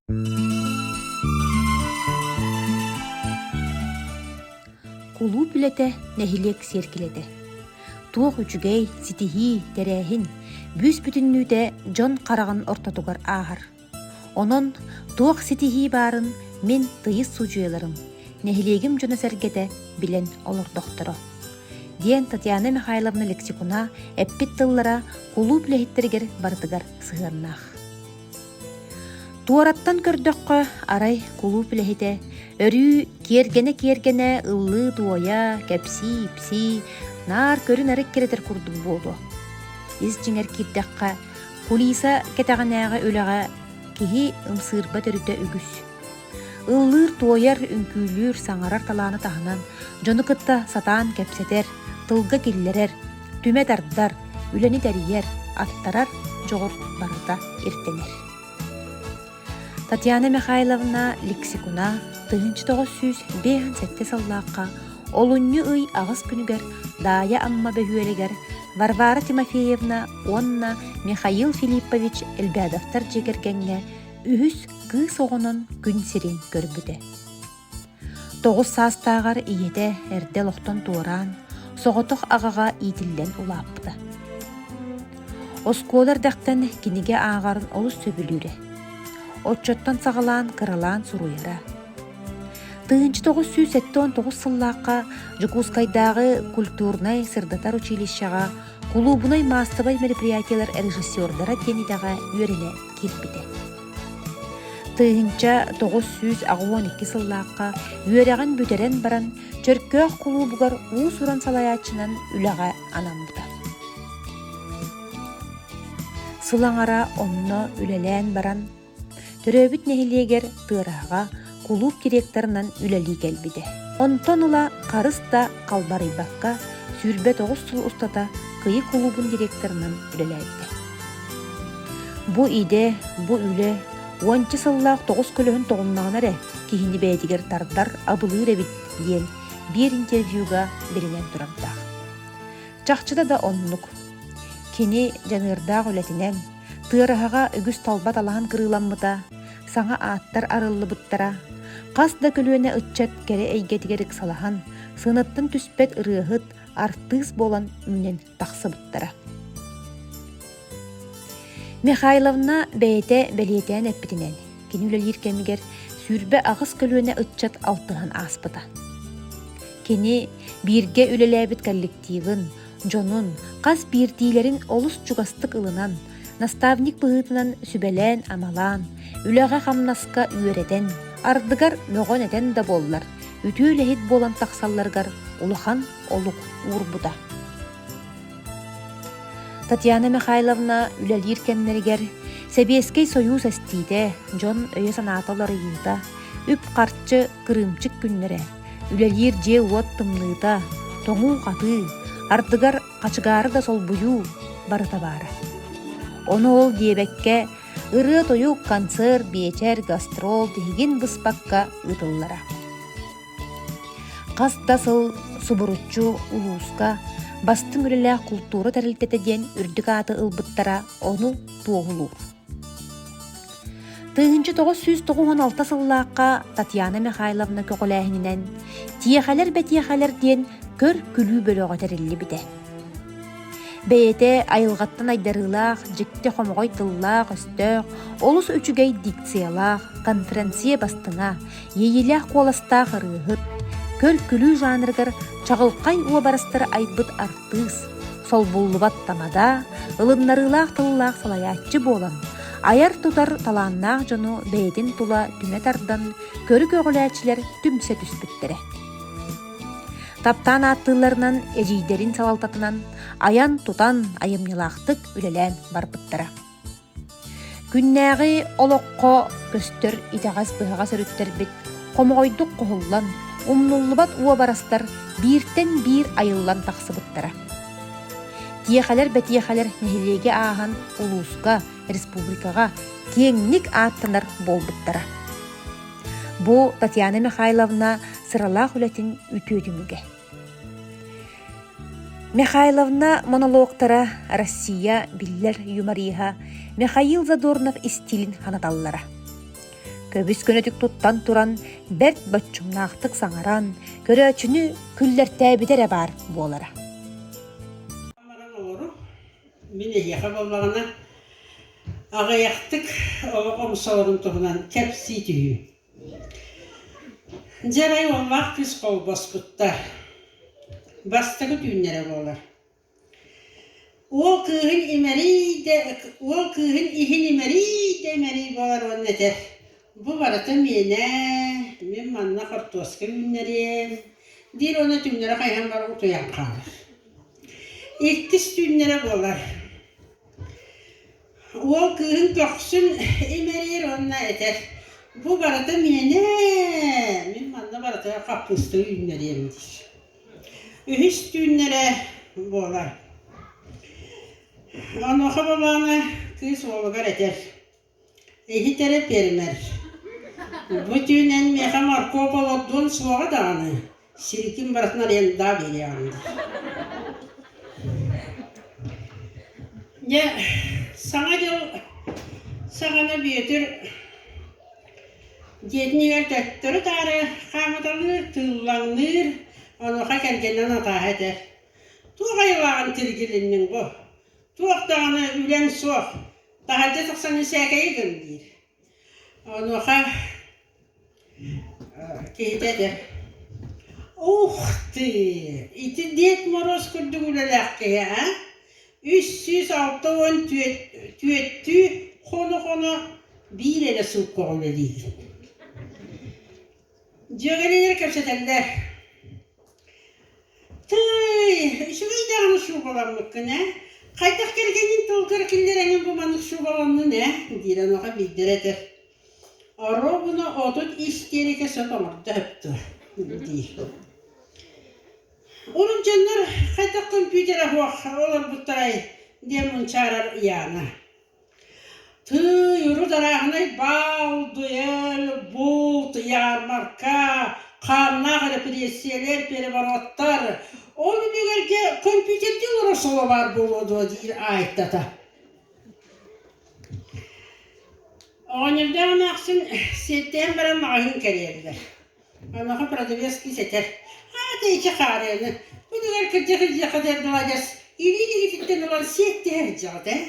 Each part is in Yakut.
Кулууп үлэтэ нэһилиэк сиэркилэтэ. Туох үчүгэй, ситиһии, тэрээһин бүүс-бүтүннүүтэ дьон хараҕын ортотугар ааһар. Онон туох ситиһии баарын мин тыйыс судьуйаларым, нэһилиэгим дьоно-сэргэтэ билэн олордохторо, диэн Татьяна Михайловна Лексикуна эппит тыллара кулууп үлэһиттэригэр барытыгар сыһыаннаах. Туораттан көрдөххө, арай кулууп үлэһитэ өрүү киэргэнэ-киэргэнэ ыллыы-туойа, кэпсии-ипсии, наар көрү-нары эккирэтэр курдук буолуо. Ис дьиҥэр киирдэххэ, кулиса кэтэҕинээҕи үлэҕэ киһи ымсыырбат өрүтэ үгүс. Ыллыыр-туойар, үҥкүүлүүр, саҥарар талааны таһынан, дьону кытта сатаан кэпсэтэр, тылга киллэрэр, түмэ тардар, үлэни тэрийэр, аттарар дьоҕур барыта ирдэнэр. Татьяна Михайловна Лексикуна 1957 сыллаахха олунньу ый аҕыс күнүгэр Даайа Амма бөһүөлэгэр Варвара Тимофеевна уонна Михаил Филиппович Элбядовтар дьиэ кэргэҥҥэ үһүс кыыс оҕонон күн сирин көрбүтэ. Тоҕус саастааҕар ийэтэ эрдэ олохтон туораан, соҕотох аҕаҕа иитиллэн улааппыта. Оскуола эрдэхтэн кинигэ ааҕарын олус сөбүлүүрэ. Оччоттон саҕалаан кыралаан суруйара. 1979 сыллаахха Дьокуускайдааҕы культурнай-сырдатар училищеҕа кулуубунай маассабай мероприятиелар режиссердара диэн идэҕэ үөрэнэ киирбитэ. 1982 сыллаахха үөрэҕин бүтэрэн баран Чөркөөх кулуубугар уус-уран салайааччынан үлэҕэ анаммыта. Сыл аҥара онно үлэлээн баран, төрөөбүт нэһилиэгэр Тыараһаҕа кулууп директорынан үлэлии кэлбитэ. Онтон ыла харыс да халбарыйбакка 29 сыл устата Кыйы кулуубун директорынан үлэлээбитэ. Бу идэ, бу үлэ уонча сыллаах тоҕус көлөһүн тоҕуннаҕына эрэ киһини бэйэтигэр тардар, абылыыр эбит диэн биир интервьюга билинэн турардаах. Чахчыта да оннук. Кини дьаныардаах үлэтинэн, Тыараһаҕа үгүс талба талаһан кырыыламмыта, саҥа ааттар арыллыбыттара, хас да көлүөнэ ыччат кэрэ эйгэтигэр ыксалаһан, сыанаттан түспэт ырыаһыт, артыыс буолан үүнэн тахсыбыттара. Михайловна бэйэтэ бэлиэтээн эппитинэн, кини үлэлиир кэмигэр 28 көлүөнэ ыччат алтыһан ааспыта. Кини бииргэ үлэлээбит коллективын, дьонун, хас биирдиилэрин олус чугастык ылынан, наставник быһыытынан сүбэлээн-амалаан, үлэҕэ-хамнаска үөрэтэн, ардыгар мөҕөн-этэн да буоллар, үтүө үлэһит буолан тахсалларыгар улахан олук уурбута. Татьяна Михайловна үлэлиир кэмнэригэр Сэбиэскэй Сойуус эстиитэ, дьон өйө-санаата уларыйыыта, үп-харчы кырыымчык күннэрэ, үлэлиир дьиэ-уот тымныыта, тоҥуу-хатыы, ардыгар хачыгаары да солбуйуу барыта баара. Ону ол диэбэккэ, ырыа-тойук, концерт, биэчэр, гастрол тиһигин быспакка ыытыллара. Хас да сыл субуруччу улууска бастыҥ үлэлээх култуура тэрилтэтэ диэн үрдүк ааты ылбыттара ону туоһулуур. 1996 сыллаахха Татьяна Михайловна көҕүлээһининэн «Тиэхэлэр-бэтиэхэлэр» диэн көр-күлүү бөлөҕө тэриллибитэ. Бэйэтэ айылҕаттан айдарыылаах, дьикти хомоҕой тыллаах-өстөөх, олус үчүгэй дикциялаах, конференция бастыҥа, иэйиилээх куоластаах ырыаһыт, көр-күлүү жанрыгар чаҕылхай уобарастары айбыт артыыс, солбуллубат тамада, ылыннарыылаах тыллаах салайааччы буолан, айар-тутар талааннаах дьону бэйэтин тула түмэ тардан, көрү көҕүлээччилэр түмсэ түспүттэрэ. Таптаан ааттыылларынан эдьиийдэрин салалтатынан айан-тутан айымньылаахтык үлэлээн барбыттара. Күннээҕи олоххо көстөр итэҕэс-быһаҕас өрүттэрбит хомоҕойдук хоһуллан, умнуллубат уобарастар бииртэн биир айыллан тахсыбыттара. Тиэхэлэр-бэтиэхэлэр нэһилиэги ааһан улууска, республикаҕа киэҥник ааттанар буолбуттара. Бу Татьяна Михайловна сыралаах үлэтин үтүө түмүгэ. Михайловна монологтара Россия биллэр юмориһа Михаил Задорнов истиилин ханаталлара. Көбүс-көнөтүк туттан туран, бэрт боччумнаахтык саҥаран, көрөөччүнү күллэртээбитэ эрэ баар буолара. Мин эһиэхэ буоллаҕына аҕыйахтык олох омсолорун туһунан кэпсии түһүүм. Дьэ арай уоллаах кыыс холбоспуттар. Бастакы түүннэрэ буолар. Уол кыыһын имэрий да уол кыыһын иһин имэрий да имэрий буолар уонна этэр: «Бу барыта миэнэ, мин манна хортуоска үүннэриэм» диир уонна түҥнэри хайыһан баран утуйан хаалар. Иккис түүннэрэ буолар. Уол кыыһын көхсүн имэрийэр уонна этэр: «Бу барыта миэнэ, мин манна барытыгар хаппыыста үүннэриэм» диир. Үһүс түүннэрэ буолар. Онуоха Бабаана кыыс уолугар этэр: «Иһит эрэ пиэрмэр, бу түүн эн миэхэ моркуоп олордуон суоҕа даҕаны, сиргин барытын арендаа биэриэҕим» диир. Дьэ, Саҥа дьыл саҕана Бүөтүр Дьиэтин иһигэр төттөрү-таары хаамыталыыр, тыыллаҥныыр, онуоха кэргэнинэн атааһа этэр: «Туох айылааҕын тиргилинниҥ бу? Туох даҕаны үлэҥ суох, таһырдьа тахсан сээкэйи гын» диир. Онуоха киһитэ этэр: «Ух ты, ити Дед Мороз курдук үлэлээх киһи, а? 360 түөттүү хоно-хоно биир эрэ сууккаҕа үлэлиигин. Дьүөгэлиилэр кэпсэтэллэр. Тыый, үчүгэй даҕаны шубаламмыккын ээ. Хайдах кэргэнин тылгар киллэрэҥин бу маннык шубаланнын ээ, диир онуоха биирдэрэ этэр. Оруобуна 30 истиэрикэ сөп оҥордо сөптө, диир. Урут дьоннор хайдах көмпүүтэрэ суох олорбуттарай диэн мунчаарар Яна. Тыый, урут арааһынай баал, дуэль, булт, ярмарка, хааннаах эрэпириэссийэлэр, перевороттар, ол үлүгэргэ компьютердии олорор соло баар буолуо дуо диир Аайтата. Оҕонньордоох эмээхсин сиэттээн баран маҕаһыын кэрийэллэр. Онуоха продавец кыыс этэр: «Аата ичи хаарыаны, бу дэгэр кырдьа-кырдьыахха диэн маладьыас, илии-илиититтэн ылан сиэттиһэ сылдьаҕыт ээ».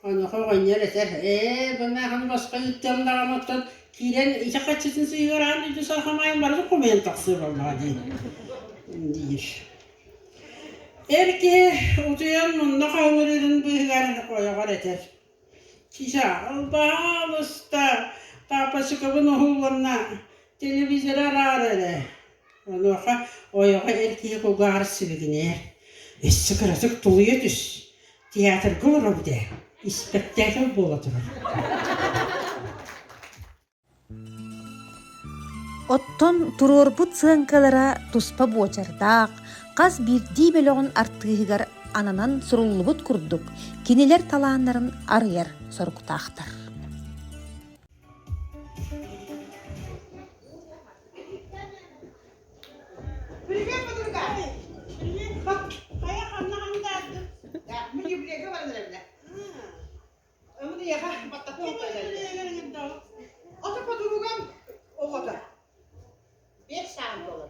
Онуоха оҕонньор этэр: «Ээ, бу эмээхин босхо ыыттыам даҕаны оттон киирэн ити хаччытын сыыһыгар аан дойду сархамаайын барытын хомуйан тахсыа буоллаҕа дии» диир. Эр киһи утуйан мунна хаһыҥырыырын быыһыгар ойоҕор этэр: Чича, баһаалыста, таапачыкабын уһулланна, телевизоры араара эрэ. Онуоха ойоҕо эр киһи кулгааҕар сибигинэйэр. Өссө кыратык тулуйа түс, театрга олоробут ээ, испэктээкил буола турар. Оттон туруорбут сыаҥкалара туспа буочардаах, хас биирдии бөлөҕүн артыыһыгар ананан суруллубут курдук, кинилэр талааннарын арыйар соруктаахтар. Привет, подруга! Привет! Хайа ханна хандаардым? Мин юбилейга баран эрэбинэ. Ымыйаха Ото подругам оҕото. Биэс саам буолар.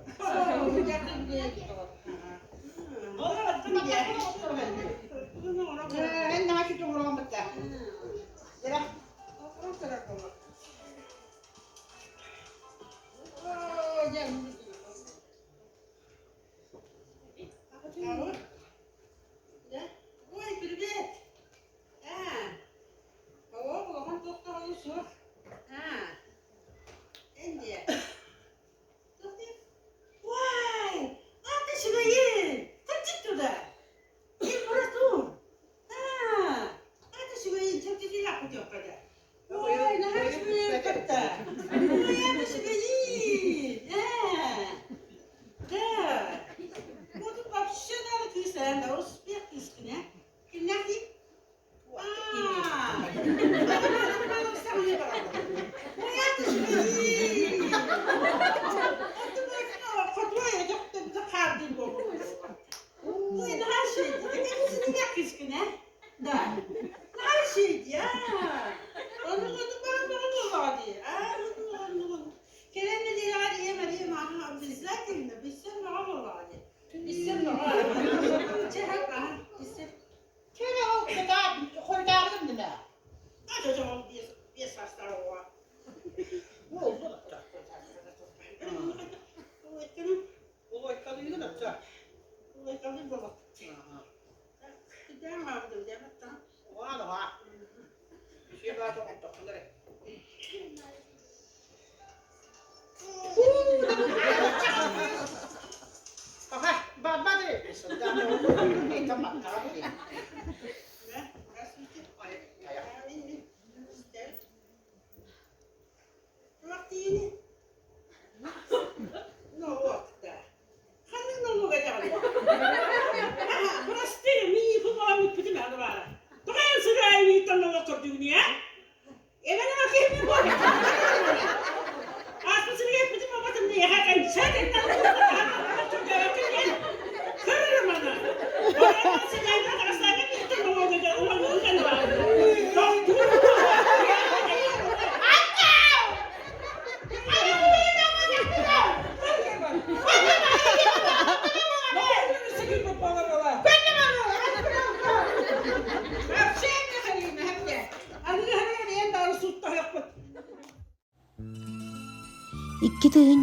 Эн наһаа сүтү оҥороҕун бытта. Чэ, ол кытаат хойутааргын димэ.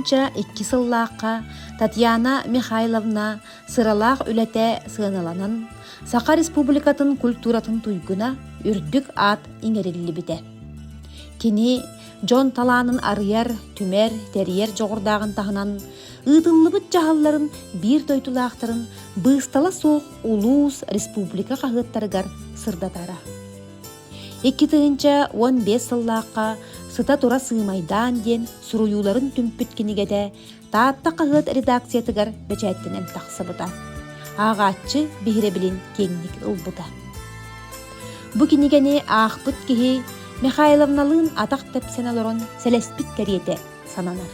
2002 сыллаахха Татьяна Михайловна сыралаах үлэтэ сыаналанан, Саха Республикатын культуратын туйгуна үрдүк аат иҥэриллибитэ. Кини дьон талаанын арыйар, түмэр, тэрийэр дьоҕурдааҕын таһынан, ыытыллыбыт дьаһалларын биир дойдулаахтарын быыстала суох улуус, республика хаһыаттарыгар сырдатара. 2015 сыллаахха «Сыта-тура сыымайдаан» диэн суруйууларын түмпүт кинигэтэ Таатта хаһыат редакциятыгар бэчээттэнэн тахсыбыта. Ааҕааччы биһирэбилин киэҥник ылбыта. Бу кинигэни аахпыт киһи Михайловналыын атах тэпсэн олорон сэлэспит кэриэтэ сананар.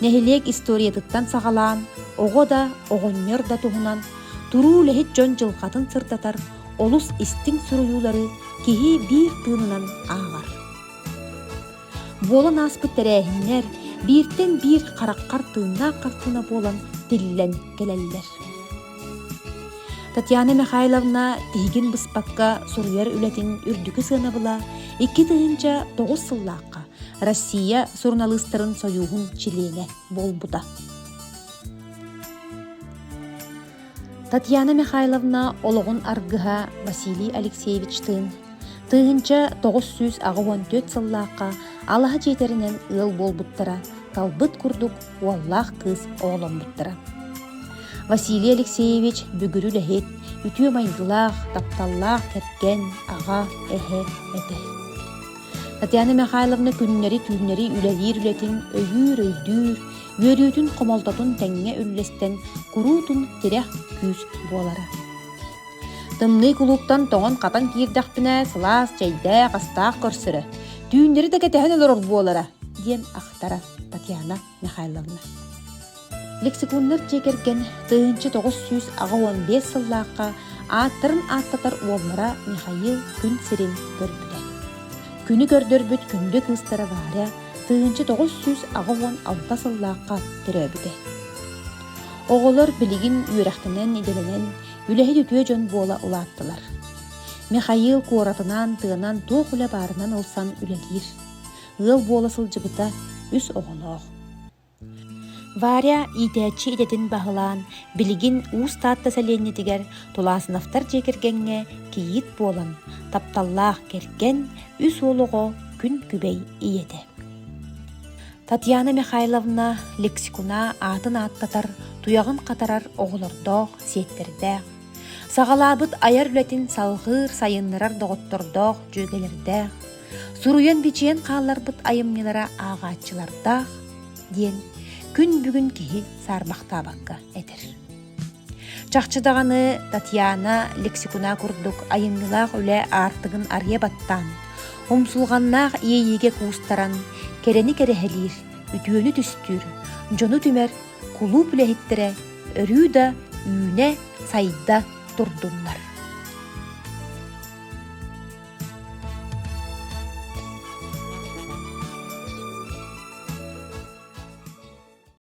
Нэһилиэк историятыттан саҕалаан, оҕо да, оҕонньор да туһунан туруу үлэһит дьон дьылҕатын сырдатар олус истиҥ суруйуулары киһи биир тыынынан ааҕар. Буолан ааспыт тэрээһиннэр бииртэн биир хараххар тыыннаах хартыына буолан тиллэн кэлэллэр. Татьяна Михайловна тиһигин быспакка суруйар үлэтин үрдүкү сыанабыла 2009 сыллаахха Россия суруналыыстарын сойууһун чилиэнэ буолбута. Татьяна Михайловна олоҕун аргыһа Василий Алексеевичтыын 1984 сыллаахха алаһа дьиэтэринэн ыал буолбуттара, талбыт курдук уоллаах кыыс оҕоломмуттара. Василий Алексеевич бүгүрү үлэһит, үтүө майгылаах, тапталлаах кэргэн, аҕа, эһэ этэ. Татьяна Михайловна күннэри-түүннэри үлэлиир үлэтин өйүүр-өйдүүр, үөрүүтүн-хомолтотун тэҥҥэ үллэстэн куруутун тирэх күүс буолара. Тымныы кулууптан тоҥон-хатан киирдэхпинэ сылаас чэйдээх, астаах көрсөрө, түүннэри да кэтэһэн олорор буолара, диэн ахтара Татьяна Михайловна. Лексиконнар дьиэ кэргэн 1985 сыллаахха ааттарын ааттатар уоллара Михаил күн сирин көрбүтэ. Күнү көрдөрбүт күндү кыыстара Варя 1986 сыллаахха төрөөбүтэ. Оҕолор билигин үөрэхтэнэн, идэлэнэн, үлэһит үтүө дьон буола улааттылар. Михаил куоратынан, тыанан туох үлэ баарынан ылсан үлэлиир. Ыал буола сылдьыбыта үс оҕолоох. Варя иитээччи идэтин баһылаан, билигин Уус Таатта сэлиэнньэтигэр Тулаасыновтар дьиэ кэргэҥҥэ кийиит буолан, тапталлаах кэргэн, үс уол оҕо күн күбэй ийэтэ. Татьяна Михайловна лексикуна аатын ааттатар, туйаҕын хатарар оҕолордоох, сиэттэрдээх. Саҕалаабыт айар үлэтин салҕыыр, сайыннарар доҕоттордоох, дьүөгэлэрдээх. Суруйан-бичийэн хаалларбыт айымньылара ааҕааччылардаах диэн күн бүгүн киһи саарбахтаабакка этэр. Чахчы даҕаны Татьяна лексикуна курдук айымньылаах үлэ аартыгын арыйа баттаан, умсулҕаннаах иэйиигэ куустаран, кэрэни кэрэһэлиир, үтүөнү түстүүр, дьону түмэр кулууп үлэһиттэрэ өрүү да үүнэ, сайда турдуннар.